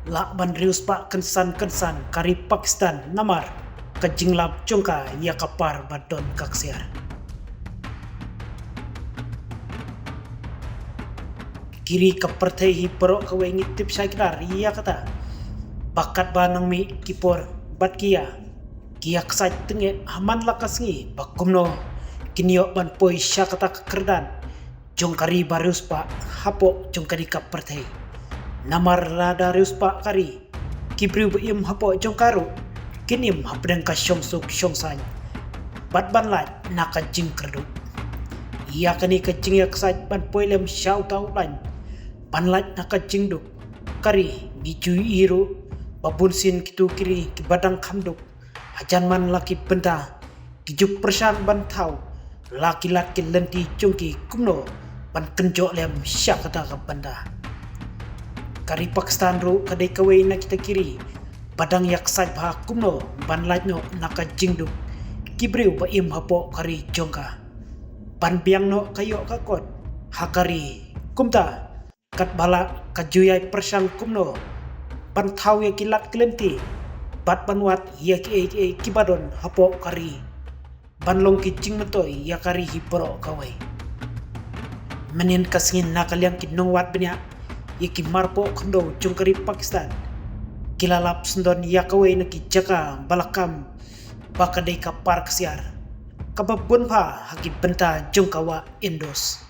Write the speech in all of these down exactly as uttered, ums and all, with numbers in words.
lah ban riewspah kynsan kynsan ka ri Pakistan namar ka jinglap jong ka ïa ka par ba don ka ksiar. Ki ri ka pyrthei hi baroh kawei ngi tip shai kdar ïa kata ba katba nang mih ki por bad ki ïa ki ïa ksaid tynge ha man la ka sngi ba kumno kin ïoh ban poi sha kata ka kyrdan jong ka ri ba riewspah hapoh jong ka ri ka pyrthei. Namar lada riewspah ka ri, ki briew ba im hapoh jong ka ruh kin im hapdeng ka shongsuk shongsaiñ bad ban lait na ka jingkyrduh. Ïa kane ka jingïaksaid ban poi lem sha uta u laiñ ban lait na ka jingduk ka ri, ngi ju ïohi ruh ba bunsien kito ki ri kiba dang kham duk hajan man la ki bynta ki ju pyrshang ban thaw la ki lad ki lynti jong ki kumno ban kynjoh lem sha kata ka bynta. Ka ri Pakistan ruh ka dei kawei na kita ki ri ba dang ïaksaid bha kumno ban lait noh na ka jingduk ki briew ba im hapoh ka ri jong ka, ban biang noh ka ïoh ka kot ha ka ri. Kumta katba lah ka ju ïai pyrshang kumno ban thaw ïa ki lad ki lynti bad ban wad ïa kiei kiei kiba don hapoh ka ri ban long ki jingmyntoi ïa ka ri hi baroh kawei. Mynnin ka sngi na ka liang ki nongwad bniah ïa ki marpoh khyndew jong ka ri Pakistan ki la lap syndon ïa kawei na ki jaka ba la kam ba ka dei ka par ksiar kaba bun bha ha ki bynta jong ka wah Indus.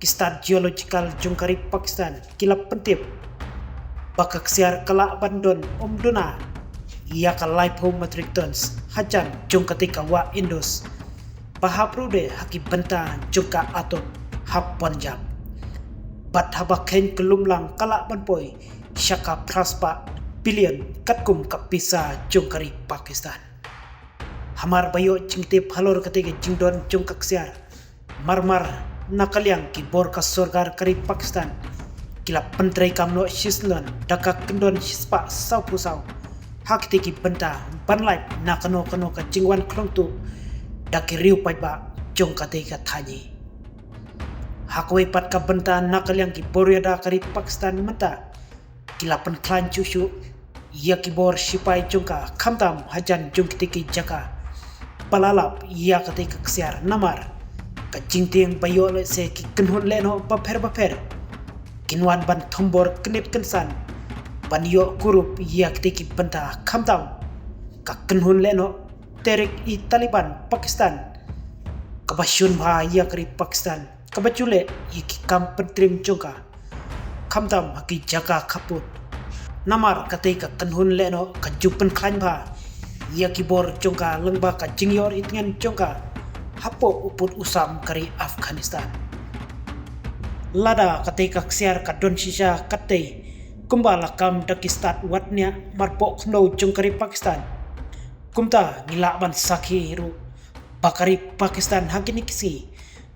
Ki stad geological jong ka ri Pakistan ki la pyntip ba ka ksiar ka lah ban don ym duna ïa ka laiphew metric tons hajan jong katei ka wah Indus ba hap ruh de ha ki bynta jong ka Attoh ha Punjab. Bad haba kheiñ ka lumlang ka lah ban poi sha ka phra spah billion katkum ka pisa jong ka ri Pakistan. Hamar ba ïoh jingtip halor katei ka jingdon jong ka ksiar, marmar na ka liang ki bor ka sorkar ka ri Pakistan ki la pyntreikam noh shisyndon da ka kyndon shispah sawphew saw ha kitei ki bynta ban lait na kano kano ka jingwan khlong tuh da ki riew paidbah jong katei ka thaiñ. Ha kawei pat ka bynta na ka liang ki bor ïada ka ri Pakistan mynta ki la pynkhlaiñ shuh shuh ïa ki bor shipai jong ka khamtam hajan jong kitei ki jaka ba la lap ïa katei ka ksiar namar ka jingtieng ba ïoh lehse ki kynhun lehnoh bapher bapher kin wan ban thombor kynit kynsan ban ïoh kurup ïa kitei ki bynta khamtam ka kynhun lehnoh Tehrik-i-Taliban Pakistan kaba shun bha ïa ka ri Pakistan kaba ju leh ïa ki kam pyntriem jong ka khamtam ha ki jaka khappud. Namar katei ka kynhun lehnoh ka ju pynkhlaiñ bha ïa ki bor jong ka lyngba ka jingïoh ri tngen jong ka hapoh u pud u sam ka ri Afghanistan. Lada katei ka ksiar ka don shisha katei kumba la kam da ki stad wad bniah marpoh khyndew jong ka ri Pakistan, kumta ngi lah ban sakhi ruh ba ka ri Pakistan ha kine ki sngi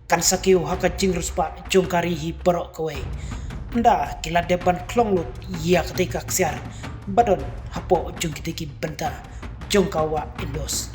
kan sakhi ha ka jingriewspah jong ka ri hi baroh kawei. Ynda ki la dep ban khlong lut ïa katei ka ksiar ba don hapoh jong kitei ki bynta jong ka wah Indus.